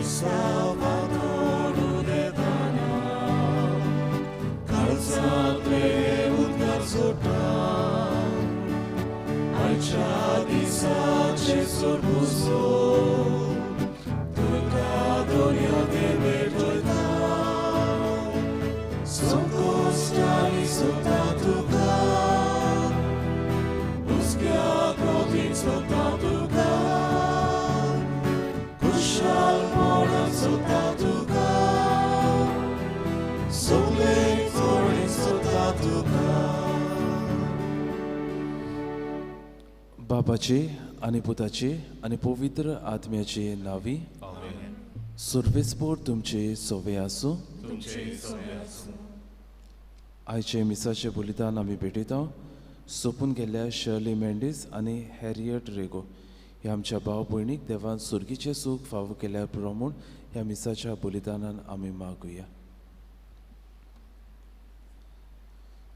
Salvador देताना काळजांतले उद्गार सोडटा आयच्या दिसाचे सोडपुसो तुका दोर्या ते भेटयता संकोश्टांनी सोदता तुका हुस्क्या कोतीन सोदता तुका खुशालपणान सोदता तुका सगळे थोडे सोदता तुका. बापाचे आनी पुताचे आनी पवित्र आत्म्याचे नांवी सुर्वेस्पोर तुमचे सोवे आसूं. आयचे मिसाचे बलिदान आमी भेटयता सोंपून गेल्ल्या शर्ली मेंडीस आनी हॅरियट रेगो ह्या आमच्या भाव भयणीक देवान सुर्गीचें सूख फावो केल्यार पुरो म्हूण ह्या मिसाच्या बलिदानान आमी मागुया.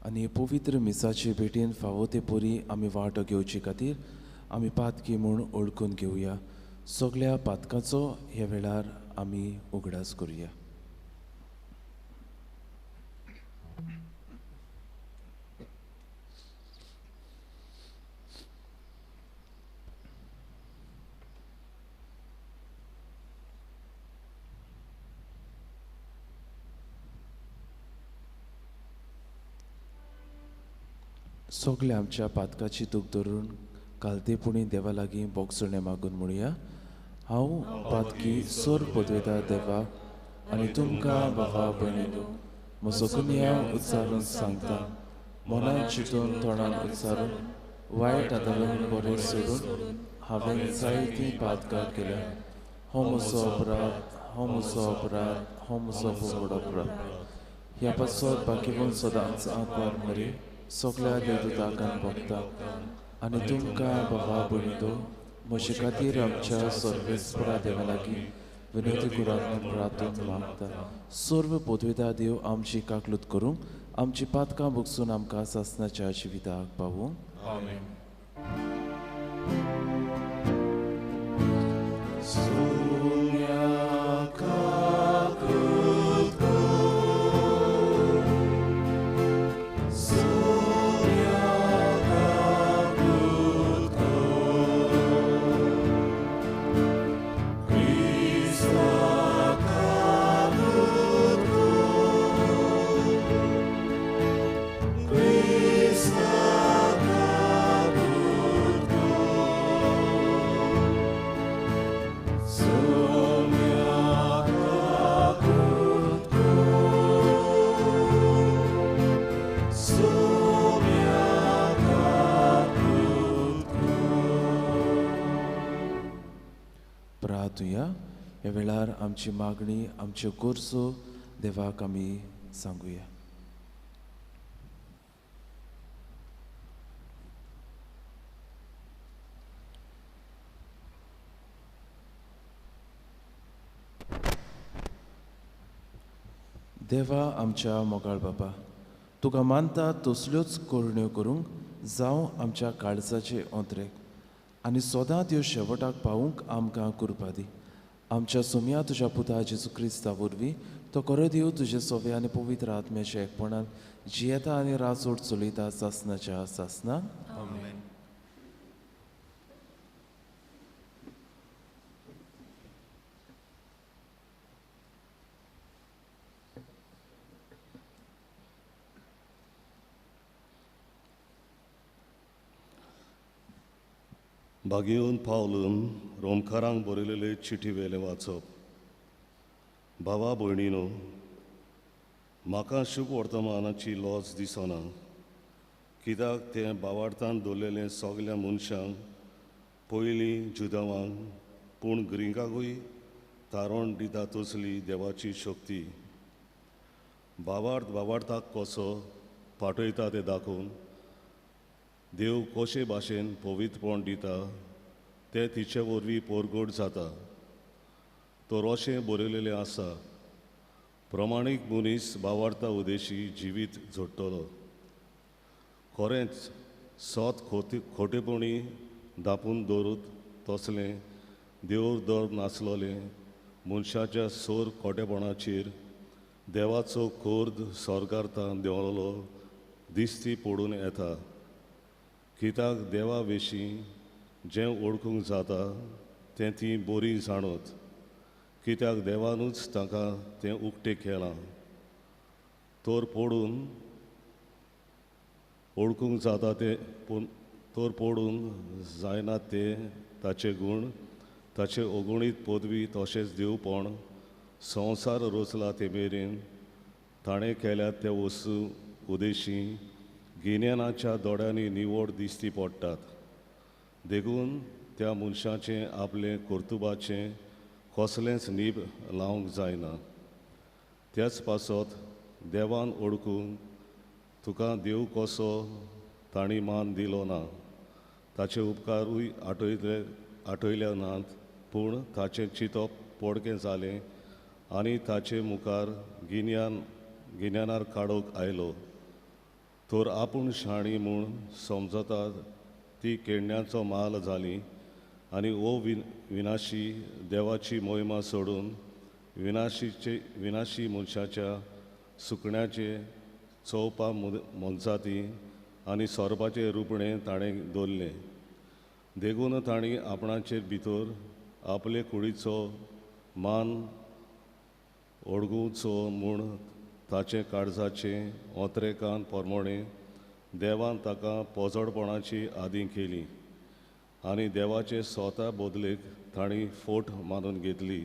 आनी पवित्र मिसाचे भेटेन फावो ते परी आमी वांटो घेवचे खातीर आमी पातकी म्हूण ओळखून घेवया. सगळ्या पातकाचो ह्या वेळार आमी उगडास करुया. सगळ्या आमच्या पातकाची दूख धरून कालतेपुणी देवा लागीं बोगसणें मागून म्हणुया. हांव पातकी सोर पदवेता देवा आनी तुमकां भावा भयणीनो म्हजो गुन्यांव उच्चारून सांगता. मनान चिंतून तोंडान उच्चारून वायट आदारून बरें सोडून हांवें जायतीं पातकां केल्या. हो म्हजो अपराध, हो म्हजो अपराध, हो म्हजो व्हड अपराध. ह्या पासत बाकीवन सदांच आंकवार मरे सगळ्या देवदूतांक भोगता आनी तुमकां भावा भयणीनो म्हजे खातीर आमच्या सर्वेस्परा देवा लागीं विनोदी कुरान प्रार्थून मागता. सर्व पदवेता देव आमची काकलूत करूंक आमची पातकां भोगसून आमकां सासणाच्या जिविताक पावूंक. ह्या वेळार आमची मागणी आमच्यो गरजो देवाक आमी सांगुया. देवा आमच्या मोगाळ बाबा, तुका मानता तसल्योच करण्यो करूंक जावं आमच्या काळजाचे ओंतरेक आनी सदां त्यो शेवटाक पावूंक आमकां कृपा दी. आमच्या सोम्या तुज्या पुता जेजू क्रिस्ता वरवीं तो करो देव तुजे सोवे आनी पवित्र आत्म्याच्या एकपणान जियेता आनी राजवट चलयता सासनाच्या सासना. आमेन. बागेवन पावलून रोमकारांक बरयलेले चिठी वेलें वाचप. भावा भयणीनो, म्हाका शुभ वर्तमानाची लॉज दिसना, कित्याक तें बावार्थान दवरलेलें सगल्या मनशांक, पयलीं जुदावांक पूण ग्रिकाकूय तारण दिता तसली देवाची शक्ती. बावार्थ बावार्थाक कसो पाठयता तें दाखोवन देव कशे भाशेन पवित्रपण दिता तें तिचे वरवीं परगट जाता. तर अशें बरयलेलें आसा, प्रमाणीक मनीस बावार्था उदेशी जिवीत जोडटलो. खरेंच सत खोटेपणी दापून दवरूत तसलें देव दर नासलोलें मनशाच्या सोर खोटेपणाचेर देवाचो कोर्द स्वर्गार्थान देंवलो दिस्ती पडून येता. कित्याक देवा विशीं जें वळखूंक जाता तें तीं बरीं जाणत, कित्याक देवानूच तांकां तें उक्तें केलां. तर पडून वळखूंक जाता तें पूण तर पडून जायना तें ताचे गूण, ताचे अगुणीत पदवी तशेंच देवपण संवसार रचला ते मेरेन ताणें केल्यात ते वस्तू उदेशी गिन्यानाच्या दोळ्यांनी निवड दिश्टी पडटात. देखून त्या मनशाचें आपलें कर्तुबाचें कसलेंच नीब लावंक जायना. त्याच पासत देवान वळखून तुका देव कसो तांणी मान दिलो ना, ताचे उपकारूय आठयले नात, पूण ताचें चिंतप पोडकें जालें आनी ताचे मुखार गिन्यानार काडूंक आयलो. तर आपूण शाणी म्हूण समजता ती केळण्याचो माल जाली आनी ओ विनाशी देवाची मोहिमा सोडून विनाशी मनशाच्या सुकण्याचे चोवपा मनजाती आनी सोरपाचें रुपणें ताणें दवरलें. देखून तांणी आपणाचेर भितर आपले कुडीचो मान ओडगुवचो म्हूण ताचें काळजाचें ओत्रेकान पोरमोणें देवान ताका पोजडपणाची आदी केली आनी देवाचे स्वता बदलेक तांणी फोट मानून घेतली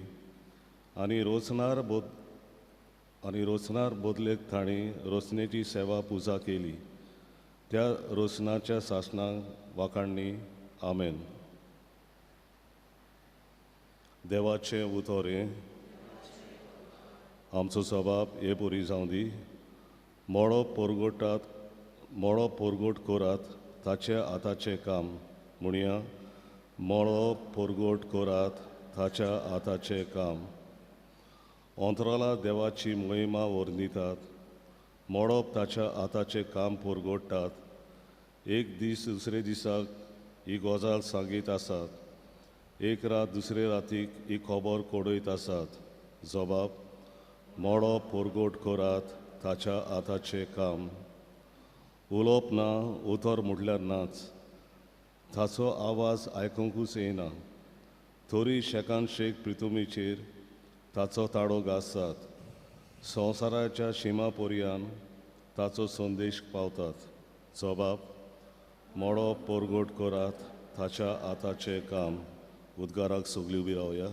आनी रोचनार बदलेक तांणी रोचनेची सेवा पुजा केली. त्या रोचनाच्या सासणाक वाखाणणी. आमेन. देवाचें उतर हें. आमचो सबाब हे पुरी जावं दी. मोडो पोरगोट करात ताचें हाताचें काम. म्हणया, मोळो पोरगोट करात ताच्या हाताचें काम. अंतराला देवाची मोहिमा वर्णितात, मोडप ताच्या हाताचें काम पोरगोडटात. एक दीस दुसरे दिसाक ही गजाल सांगीत आसात, एक रात दुसरे रातीक ही खबर कोडयत आसात. जबाब, मोडो पोरगोट करात ताच्या हाताचें काम. उलोवप ना, उतर म्हटल्यार नाच, ताचो आवाज आयकुंकूच येना, तरी शेकान शेक प्रितुमीचेर ताचो ताळो गाजतात. संवसाराच्या शिमा पर्यान ताचो संदेश पावतात. जबाब, मोडो पोरगोट करात ताच्या हाताचें काम. उद्गाराक सगळीं उबी रावया.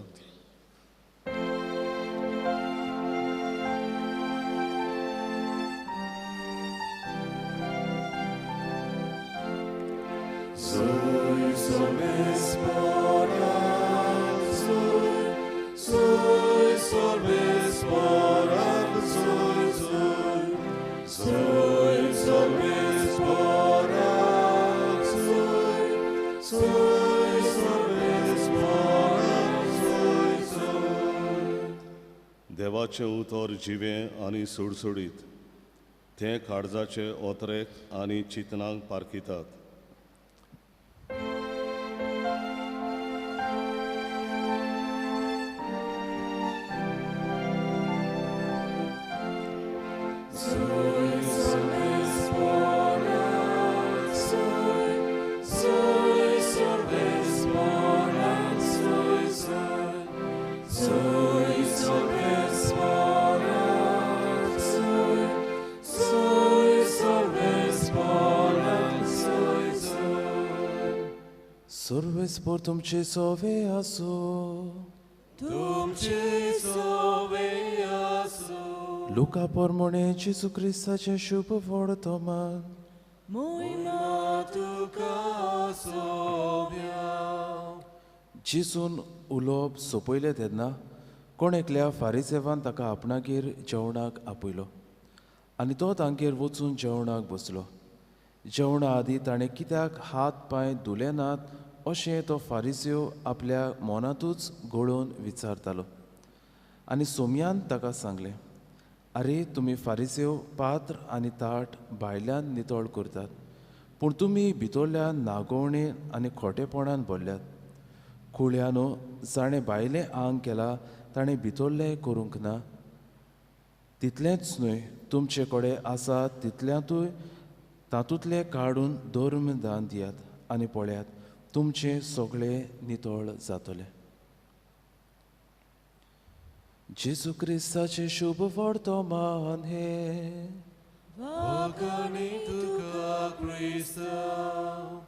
देवाचें उतर जिवें आनी सुडसुडीत, तें काळजाचे ओतरेक आनी चिंतनाक पारखितात. सर्वेस्पोर तुमचे सोवे आसो. तुमचे सोवे आसो. लुका पोरमोणे जेजू क्रिस्ताचें शुभ वर्तमान. मोहिमा तुका सोव्या. जेजून उलोवप सोंपयलें तेन्ना कोण एकल्या फारिसेवान ताका आपणागेर जेवणाक आपयलो आनी तो तांगेर वचून जेवणाक बसलो. जेवणा आदीं ताणें कित्याक हात पांय धुले नात अशें तो फारिसेव आपल्या मनांतूच गळोवन विचारतालो. आनी सोमयान ताका सांगलें, आरे तुमी फारिसेव पात्र आनी ताट भायल्यान नितळ करतात, पूण तुमी भितरल्यान नागोवणे आनी खोटेपणान भरल्यात. कुळ्यानो, जाणें भायलें आंग केलां ताणें भितरलें करूंक ना? तितलेंच न्हय, तुमचे कडेन आसा तितल्यांतूय तातूंतलें काडून धर्म दान दियात आनी पळयात, तुमचें सगळें नितळ जातलें. जेजू क्रिस्ताचें शुभ वर्तमान हें. वाखाणी तुका क्रिस्तांव.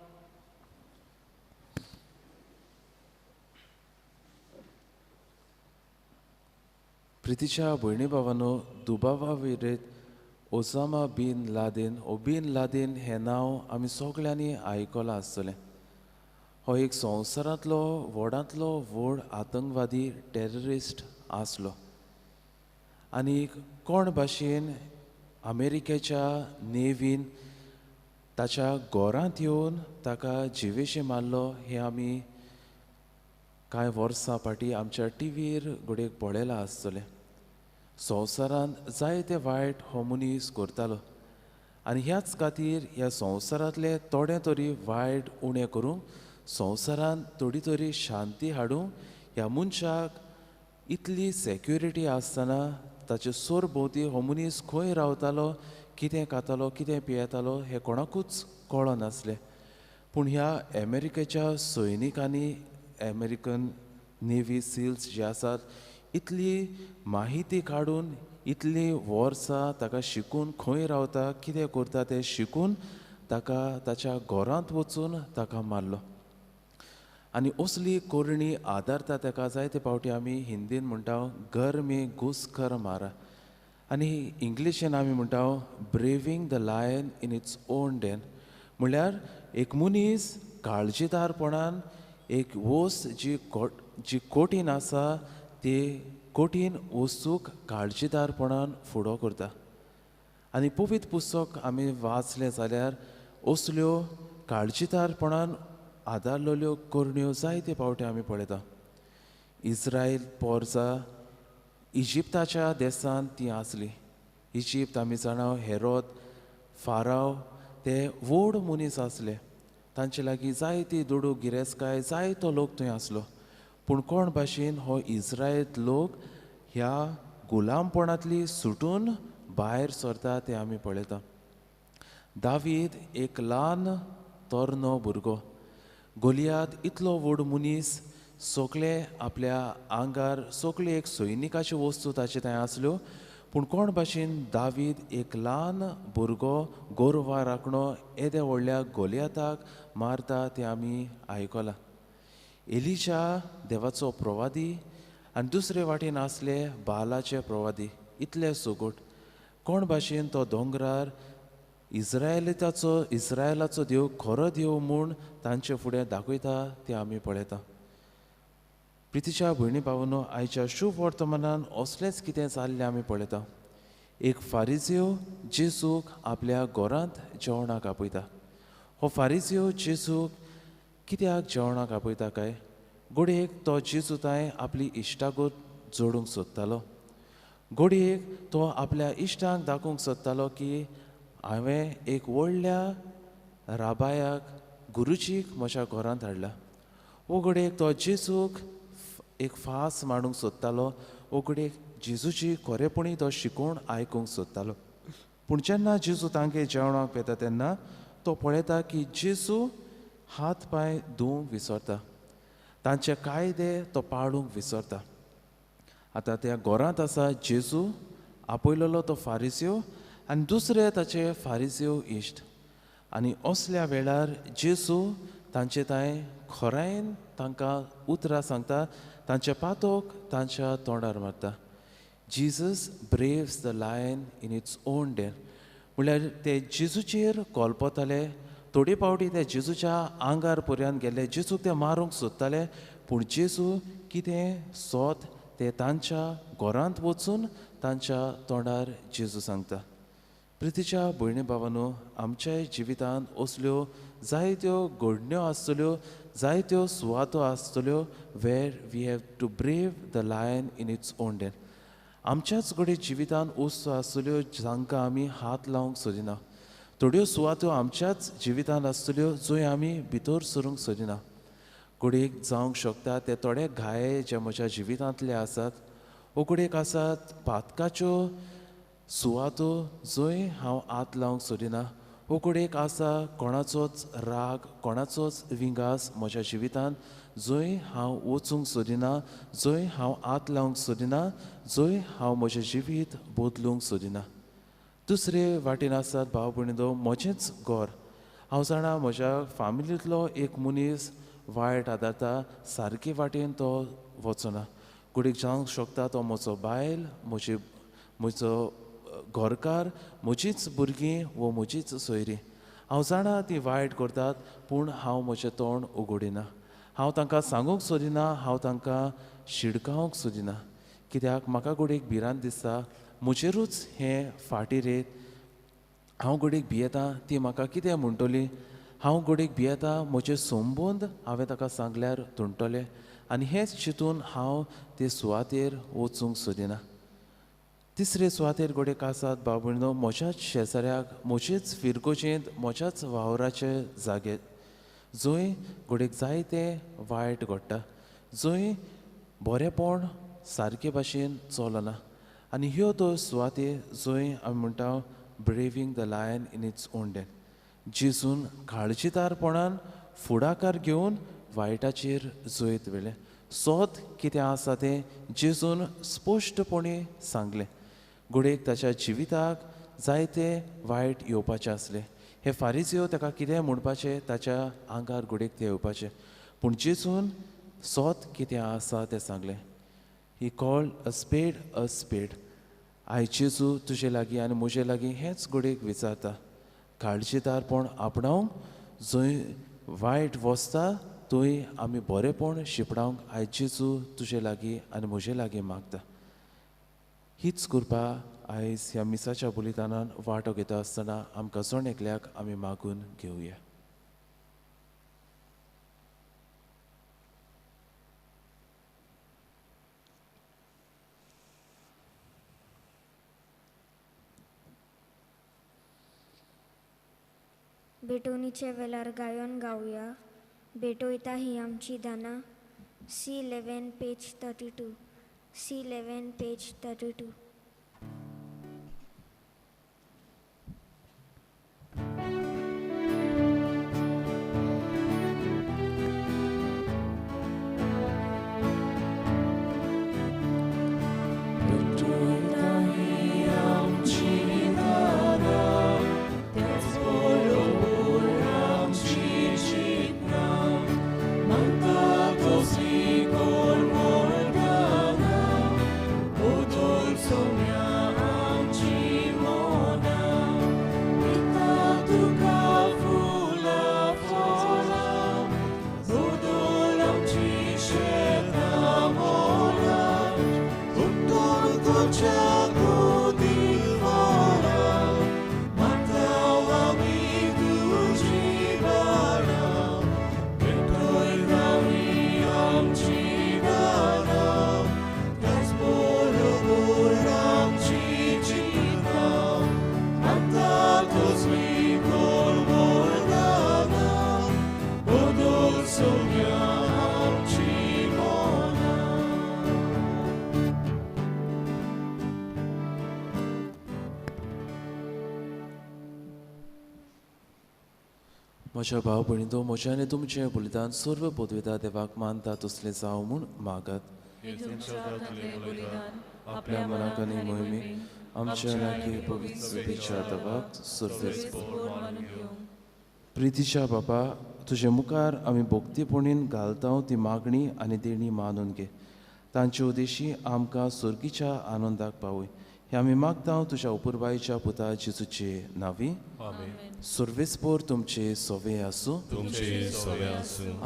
प्रितीच्या भयणी भावांनो, दुबावा विरयत ओसामा बिन लादेन ओ बिन लादेन हें नांव आमी सगळ्यांनी आयकलां आसतलें. हो एक संवसारांतलो व्हडांतलो व्हड आतंकवादी टेररिस्ट आसलो आनी कोण भाशेन अमेरिकेच्या नेवीन ताच्या घरांत येवन ताका जिवेशे मारलो हें आमी कांय वर्सां फाटीं आमच्या टिवीर घडयेक पळयलां आसतलें. संवसारांत जायते वायट हो मनीस करतालो आनी ह्याच खातीर ह्या संवसारांतले थोडे तरी वायट उणें करूंक, संवसारांत थोडी तरी शांती हाडूंक ह्या मनशाक इतली सेक्युरिटी आसतना ताचे सरभोंवती हो मनीस खंय रावतालो, कितें खातालो, कितें पियेतालो हें कोणाकूच कळनासलें. पूण ह्या अमेरिकेच्या सैनिकांनी, अमेरिकन नेवी सील्स जे आसात, इतली माहिती काडून इतली वर्सां ताका शिकून खंय रावता, कितें करता तें शिकून ताका ताच्या घरांत वचून ताका मारलो. आनी असली करणी आदारता ताका जायते फावटी आमी हिंदीन म्हणटा घर में घुसकर मारा आनी इंग्लिशीन आमी म्हणटा braving the lion in its own den. म्हणल्यार एक मनीस काळजीदारपणान एक वस्त जी कठीण आसा ती कठीण वस्तूक काळजीदारपणान फुडो करता. आनी पवित्र पुस्तक आमी वाचलें जाल्यार असल्यो काळजीदारपणान आदारलेल्यो करण्यो जायते फावटी आमी पळयता. इस्रायल पोरजा इजिप्ताच्या देशांत ती आसली. इजिप्त आमी जाणा हेरोद, फाराव ते व्हड मनीस आसले, तांचे लागीं जायती दुडू गिरेस्तकाय, जायतो लोक थंय आसलो. पूण कोण भाशेन हो इस्रायल लोक ह्या गुलामपणांतली सुटून भायर सरता तें आमी पळयता. दावीद एक ल्हान तरनो भुरगो, गोलियात इतलो व्हड मनीस, सगळे आपल्या आंगार सगळे एक सैनिकाच्यो वस्तू ताचे थंय आसल्यो, पूण कोण भाशेन दावीद एक ल्हान भुरगो गोरवां राखणो येद्या व्हडल्या गोलियाताक मारता तें आमी आयकलां. एलिशा देवाचो प्रवादी आनी दुसरे वाटेन आसले बालाचे प्रवादी, इतले सोगोट कोण भाशेन तो दोंगरार इस्रायलाचो देव खरो देव म्हूण तांचे फुडें दाखयता तें आमी पळयता. प्रितीच्या भयणी भावांनो, आयच्या शुभ वर्तमानान असलेंच कितें जाल्लें आमी पळयता. एक फारिजियो जेजूक आपल्या घरांत जेवणाक आपयता. हो फारिजियो जेजूक कित्याक जेवणाक आपयता काय? घडयेक तो जेजू तांय आपली इश्टागत जोडूंक सोदतालो. घडयेक तो आपल्या इश्टांक दाखोवंक सोदतालो की हांवें एक व्हडल्या राबायाक, गुरुजीक म्हज्या घरांत हाडला. वो घडयेक तो जेजूक एक फास मांडूंक सोदतालो. वो घडयेक जेजूची खरेपणी तो शिकोवन आयकूंक सोदतालो. पूण जेन्ना जेजू तांगे जेवणाक वता तेन्ना तो पळयता की जेजू हात पांय धुवूंक विसरता, तांचे कायदे तो पाळूंक विसरता. आतां त्या घरांत आसा जेजू, आपयलेलो तो फारिसियो आनी दुसरे ताचे फारिसियो इश्ट. आनी असल्या वेळार जेजू तांचे तांय खरायेन तांकां उतरां सांगता, तांचे पातोक तांच्या तोंडार मारता. Jesus braves the lion in its own den. म्हणल्यार ते जेजूचेर कोलपताले, थोडे फावटी ते जेजूच्या आंगार पर्यंत गेले, जेजूक ते मारूंक सोदताले, पूण जेजू कितें सोद ते तांच्या घरांत वचून तांच्या तोंडार जेजू सांगता. प्रितीच्या भयणी भावांनो, आमच्याय जिवितांत असल्यो जायत्यो घडण्यो आसतल्यो, जायत्यो सुवातो आसतल्यो where we have to brave the lion in its own den. आमच्याच घडये जिवितांत वस्तू आसतल्यो जांकां आमी हात लावंक सोदिना. थोड्यो सुवातो आमच्याच जिवितांत आसतल्यो जंय आमी भितर सरूंक सोदिना. घडयेक जावंक शकता ते थोडे घाये जे म्हज्या जिवितांतले आसात, उकडेक आसात पातकाच्यो सुवातो जंय हांव हात लावंक सोदिना. उकडेक आसा कोणाचोच राग, कोणाचोच विंगास म्हज्या जिवितांत जंय हांव वचूंक सोदिना, जंय हांव हात लावंक सोदिना, जंय हांव म्हजें जिवीत बदलूंक सोदिना. दुसरे वाटेन आसात भाव भयणींनो म्हजेंच घर. हांव जाणा म्हज्या फामिलींतलो एक मनीस वायट आदारता, सारके वाटेन तो वचना. घडयेक जावंक शकता तो म्हजो बायल, म्हजो घरकार, म्हजीच भुरगीं वो म्हजीच सोयरीं. हांव जाणा ती वायट करतात, पूण हांव म्हजें तोंड उगडिना, हांव तांकां सांगूंक सोदिना, हांव तांकां शिडकावंक सोदिना. कित्याक म्हाका घडयेक भिरांत दिसता म्हजेरूच हें फाटीर येत. हांव घडयेक भियेता ती म्हाका कितें म्हणटली, हांव घडयेक भियेता म्हजे संबंद हांवें ताका सांगल्यार तुंटले, आनी हेंच चिंतून हांव ते सुवातेर वचूंक सोदिना. तिसरे सुवातेर घडयेक आसात भाव भयणींनो म्हज्याच शेजाऱ्याक, म्हजेच फिरगोजेंत, म्हज्याच वावराचे जागे जंय घडयेक जायते वायट घडटा, जंय बरेंपण सारके भाशेन चलना. आनी ह्यो त्यो सुवाती जंय आमी म्हणटा braving the lion in its own den. जेजून काळजीदारपणान फुडाकार घेवन वायटाचेर जैत व्हेलें. सोद कितें आसा तें जेजून स्पश्टपणी सांगलें. घडयेक ताच्या जिविताक जायते वायट येवपाचें आसलें. हे फारिजियो ताका कितें म्हणपाचें, ताच्या आंगार घडयेक तें येवपाचें, पूण जेजून सोद कितें आसा तें सांगलें. He called a spade a spade. आयज जेजू तुजे लागीं आनी म्हजे लागीं हेंच घडयेक विचारता, काळजीदारपण आपणावंक जंय वायट वसता थंय आमी बरेंपण शिंपडावंक आयज जेजू तुजे लागीं आनी म्हजे लागीं मागता. हीच कृपा आयज ह्या मिसाच्या बलिदानान वांटो घेता आसतना आमकां जण एकल्याक आमी मागून घेवया. भेटवणीच्या वेळार गायन गावया. भेटवता ही आमची दानां. C11 page 32. C11 page 32. म्हज्या भाव भयणींनो, म्हज्या आनी तुमचें बलिदान सर्व पदवेता देवाक मानता तसलें जावं म्हूण मागात. आपल्या मनाक आनी मोहिमेक आमच्या लागीं पवित्र सभेच्या देवाक सर्वेस्पर. प्रितीच्या बापा, तुजे मुखार आमी भक्तीपणीन घालता ती मागणी आनी देणी मानून घे. तांचे उद्देशी आमकां सर्गीच्या आनंदाक पावय हे आमी मागता तुज्या उपरबायच्या पुता जेजूचे नांवी. सर्वेस्पर तुमचे सवे आसूं.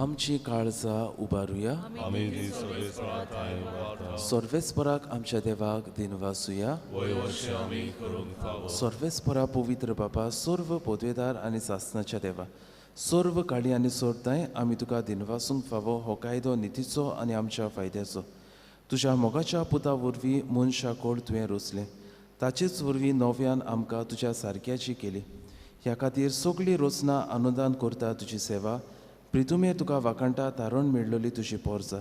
आमची काळजां उबारुया. सर्वेस्पराक आमच्या देवाक दिनवासुया. सर्वेस्परा पवित्र बापा, सर्व पदवेदार आनी सासनाच्या देवा, सर्व काळी आनी सोडताय आमी तुका दिनवासूंक फावो हो कायदो नितीचो आनी आमच्या फायद्याचो. तुज्या मोगाच्या पुता वरवीं मनशा कोड तुवें रोसलें, ताचेच वरवीं नव्यान आमकां तुज्या सारक्याची केली. ह्या खातीर सगळी रचना अनुदान करता तुजी सेवा. प्रितुमे तुका वाखाणटा तारण मेळ्ळली तुजी पोरजा.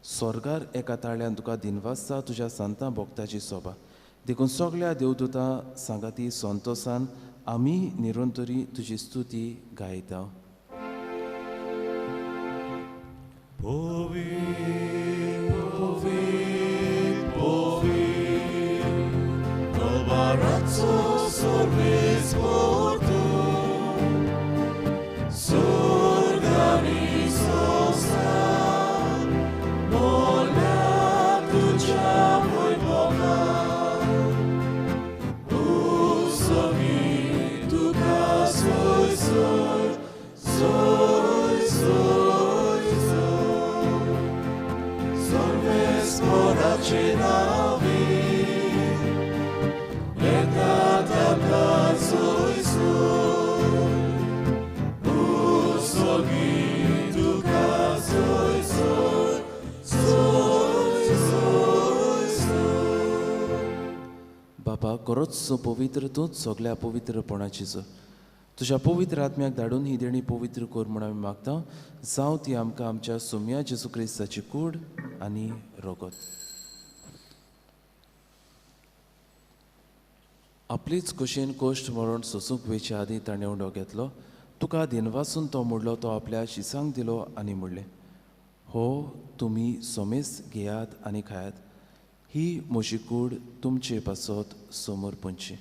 स्वर्गार एका ताळ्यान तुका दिनवासता तुज्या संतां भक्ताची सोबा. देखून सगळ्या देवदूतां सांगाती संतोसान आमी निरंतरी तुजी स्तुती गायता. बाबा खरोच पवित्र तूंच सगळ्या पवित्रपणाची जो तुज्या पवित्र आत्म्याक धाडून ही देणी पवित्र कर म्हूण आमी मागता. जावं ती आमकां आमच्या सोम्या जेजू क्रिस्ताची कूड आनी रगत. आपलीच कुशीन कोश्ट मरण सोसूंक वेचे आदीं ताणें उंडो घेतलो. तुका दिनवासून तो मोडलो, तो आपल्या शिसांक दिलो आनी म्हणलें, हो तुमी सोमेस घेयात आनी खायात, ही म्हजी कूड तुमचे पासत समर्पणची.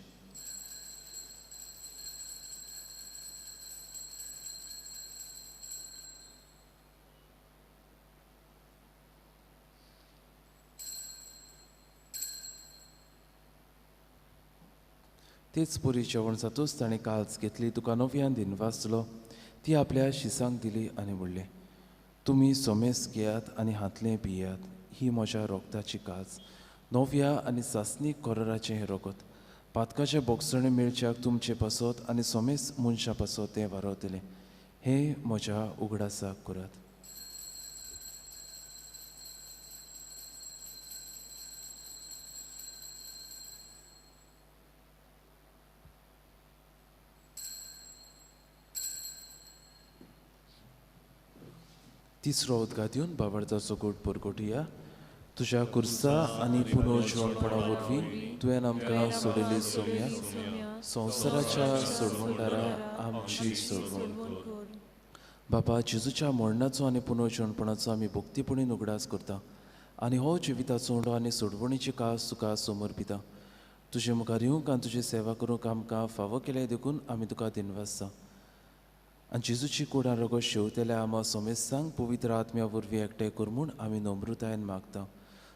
तेच पुरी जेवण जातूच ताणें काल्स घेतली, तुका नव्यान दिनवासलो, ती आपल्या शिसांक दिली आनी म्हणलें, तुमी सोमेस घेयात आनी हातलें पियात, ही म्हज्या रोगताची काज, नव्या आनी सासणीक कोराराचें हें रोगत. पातकाचें बोगसणें मेळच्याक तुमचे पासत आनी सोमेस मनशां पासत तें वारवतलें. हें म्हज्या उगडासाक करात. तिसरो उदकां दिवन बाबार्थाचो गोट परगटुया. तुज्या कुर्सा आनी पुनर्जिवणपणा वरवीं तुवें आमकां सोडयली सोम्या, संवसाराच्या सोडवणदारा आमची सोडवण. बाबा जेजूच्या मरणाचो आनी पुनर्जिवणपणाचो आमी भक्तीपणी उगडास करता आनी हो जिविताचो उंडो आनी सोडवणीची कास तुका समर्पिता. तुजे मुखार येवंक आनी तुजी सेवा करूंक आमकां फावो केलें देखून आमी तुका दिनवासता. आनी जेजूची कूड आनी रगत शेवतेल्या आमा सोमेस्तांक पवित्र आत्म्या वरवीं एकठांय कर म्हूण आमी नम्रतायेन मागता.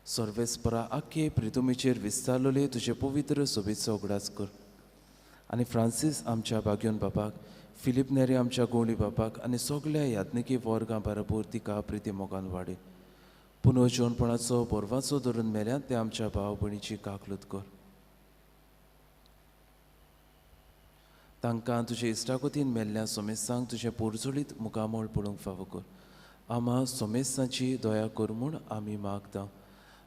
सर्वेस्परा आख्खे प्रितुमीचेर विस्तारलेले तुजे पवित्र सोबीचो उगडास कर आनी फ्रांसीस आमच्या बाग्योन बापाक, फिलीप नेरी आमच्या गोंडी बापाक आनी सगल्या याज्ञिकी वर्गां बरोबर तिका प्रिती मोगान वाडय. पुनर्जिवणपणाचो बोरवाचो धरून मेल्यात ते आमच्या भाव भयणीची काकलूत कर. तांकां तुजे इश्टागतीन मेल्ल्या सोमेस्तांक तुजें पोरजोळीत मुखामळ पळोवंक फावो कर. आमा सोमेस्तांची दया कर म्हूण आमी मागता.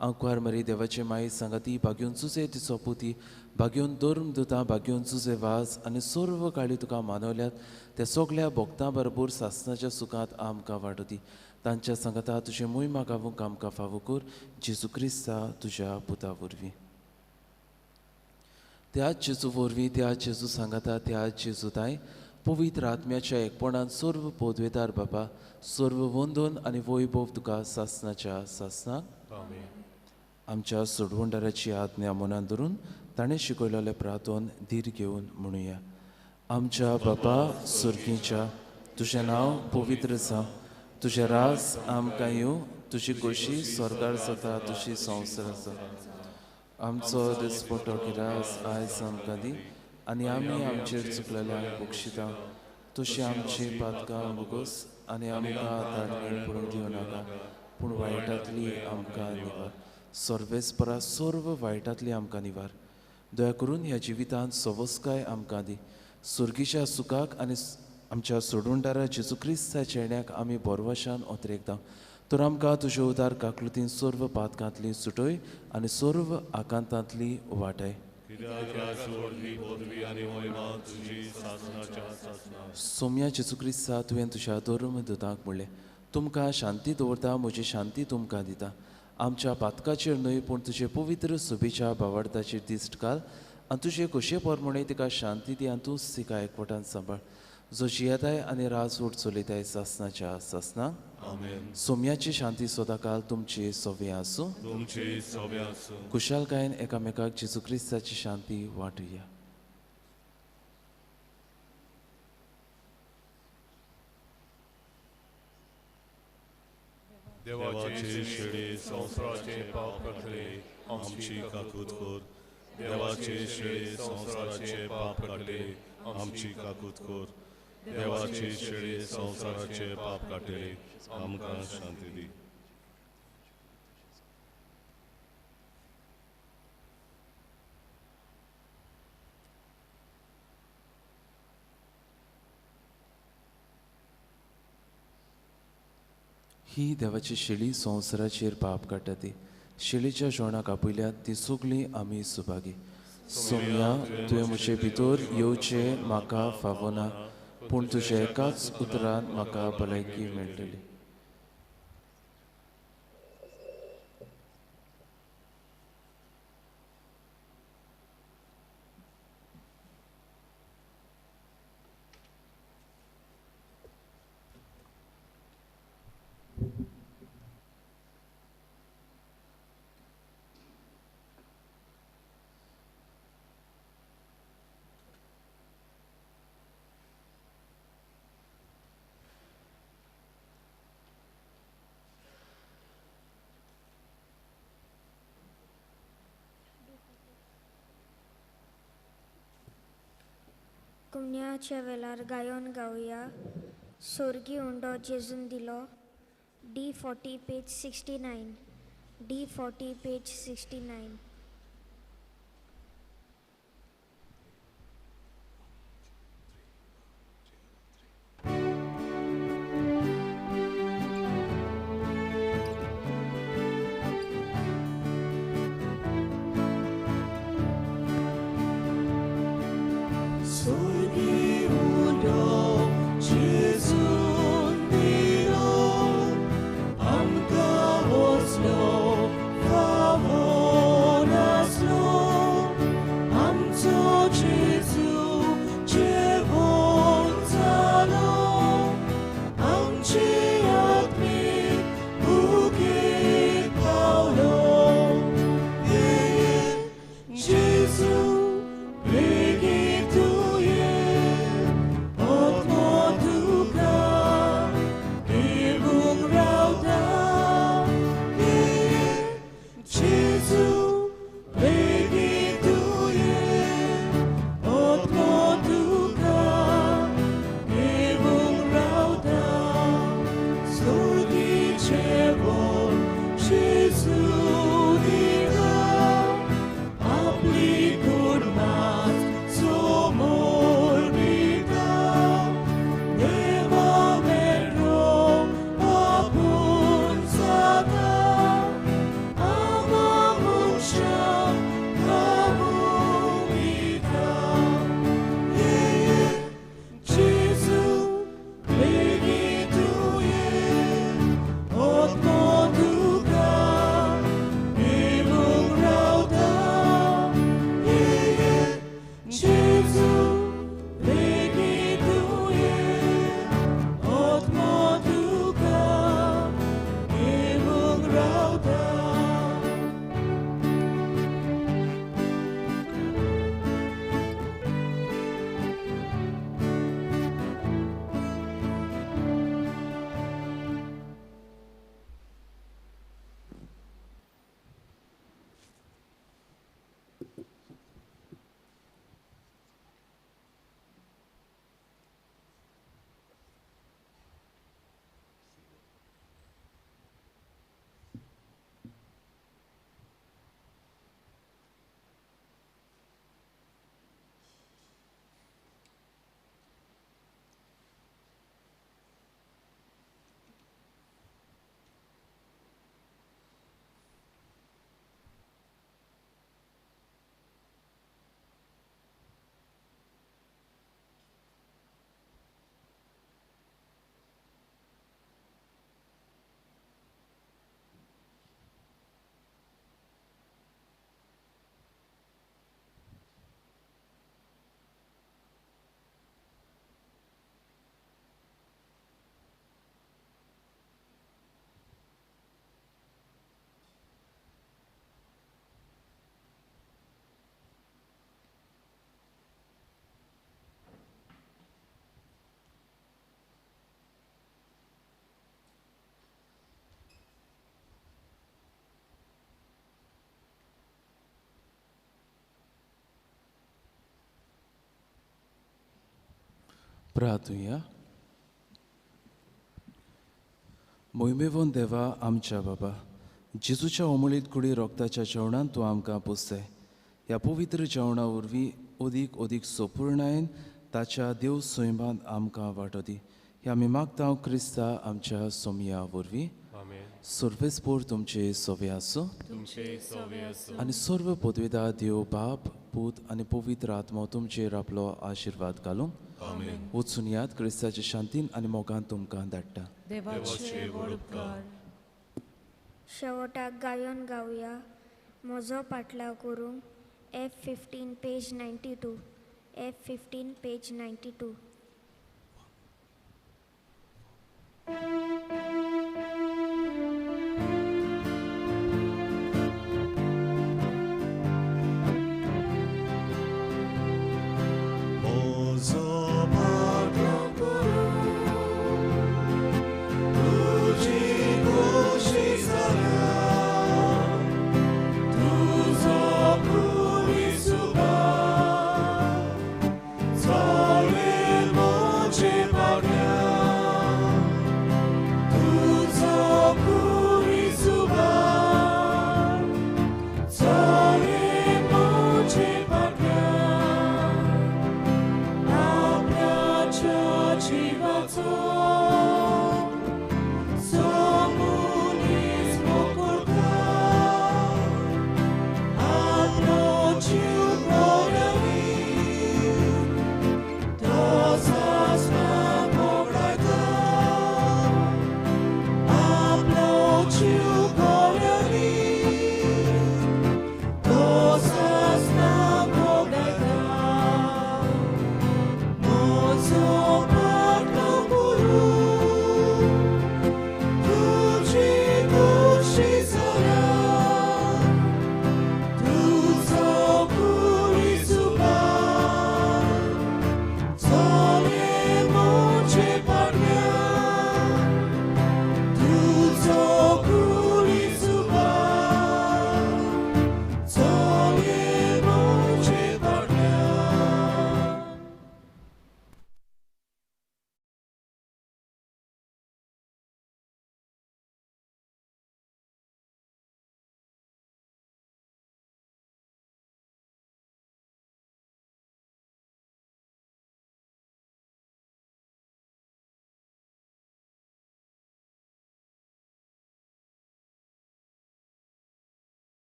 आंकवार मरी देवाचे माई सांगाती भाग्योन तुजे तिचो पुती, भाग्योन धर्म दुतां, भाग्योन तुजे वाज आनी सर्व काळी तुका मानवल्यात त्या सगल्या भक्तां बरोबर सासणाच्या सुखांत आमकां वाडोती. तांच्या सांगाता तुजें मोहिमा गावूंक आमकां फावो कर, जेजू क्रिस्ता तुज्या पुता वरवीं. त्याच जेजू वरवीं, त्याच जेजू सांगाता, त्याच जेजू ताय पवित्र आत्म्याच्या एकपणान सर्व पदवेदार बाबा, सर्व वंदन आनी वैभव तुका सासणाच्या सासणाक. आमच्या सोडवणदाराची आज्ञा मनान धरून ताणें शिकयलेलें प्रार्थन धीर घेवन म्हणुया. आमच्या बाबा सुर्गीच्या, तुजें नांव पवित्र जावं, तुजें राज आमकां येवं, तुजी खोशी स्वर्गार जाता तुजी संवसार जाता. आमचो दिसपटो किरास आयज आमकां दी आनी आमी आमचेर चुकलेल्यांक बक्षिता, तशी आमची पातकां बोगस आनी आमकां ताडणी पडूंक दिवं नाका, पूण वायटांतली आमकां निवार. सर्वेस्परा सर्व वायटांतली आमकां निवार. दया करून ह्या जिवितांत सवस्काय आमकां दी. सुर्गीच्या सुखाक आनी आमच्या सोडवणदारा जेजू क्रिस्ताच्या येण्याक आमी बोरवाशान ओतरेकता. तर आमकां तुजे उदार काकलुतीन सर्व पातकांतली सुटय आनी सर्व आकांतांतली वाटाय. सोम्या जेजू क्रिस्ता, तुवें तुज्या धर्म दुतांक म्हणलें, तुमकां शांती दवरता, म्हजी शांती तुमकां दिता. आमच्या पातकाचेर न्हय पूण तुजे पवित्र सुबेच्या भावार्थाचेर दिश्ट घाल आनी तुजे खोशये प्रमाणे तिका शांती दी आनी तूंच तिका एकवटान सांबाळ, जो जियेताय आनी राजवट चलयताय सासनाच्या सासनाक. आमेन. सोम्याची शांती सदांकाल तुमची सोवे आसूं. तुमची सोवे आसूं. खुशालकायेन एकामेकाक जेजू क्रिस्ताची शांती वांटुया. देवाचे शेळे संवसाराचे पाप काडले आमची काकूत कर. देवाचे शेळे संवसाराचे पाप काडले आमची काकूत कर. देवाचे शेळे संवसाराचे पाप काडले आमकां शांती दी. ही देवाची शेळी संवसाराचेर पाप काडटा ती शेळीच्या जेवणाक आपयल्या ती सगळीं आमी सुभागी. सोम्या, तुवें म्हजे भितर येवचें म्हाका फावना, पूण तुज्या एकाच उतरान म्हाका भलायकी मेळटली. कुमन्याच्या वेळार गायोन गावया सोर्गी उंडो जेजून दिलो. D40 page 69. D40 page 69. Amka oslo favor. प्रार्थुया. मोहिमेवन देवा आमच्या बाबा, जेजूच्या ओमळीत कुडी रोगताच्या जेवणान तूं आमकां पुसताय. ह्या पवित्र जेवणा वरवीं अदीक अदीक सोपूर्णायेन ताच्या देव सैमान आमकां वांटो दी. ह्या आमी मागता क्रिस्ता आमच्या सोमया वरवीं. सर्वेस्पोर तुमचे सोवे आसूं आनी सर्व पदवेदा देव बाप पूत आनी पवित्र आत्मो तुमचेर आपलो आशिर्वाद घालूं. वचून याद क्रिस्ताचे शांतीन आनी मोगान तुमकां धाडटा. शेवटाक गायन गावया म्हजो पाटलाव करूंक. F15 page 92, F15 page 92.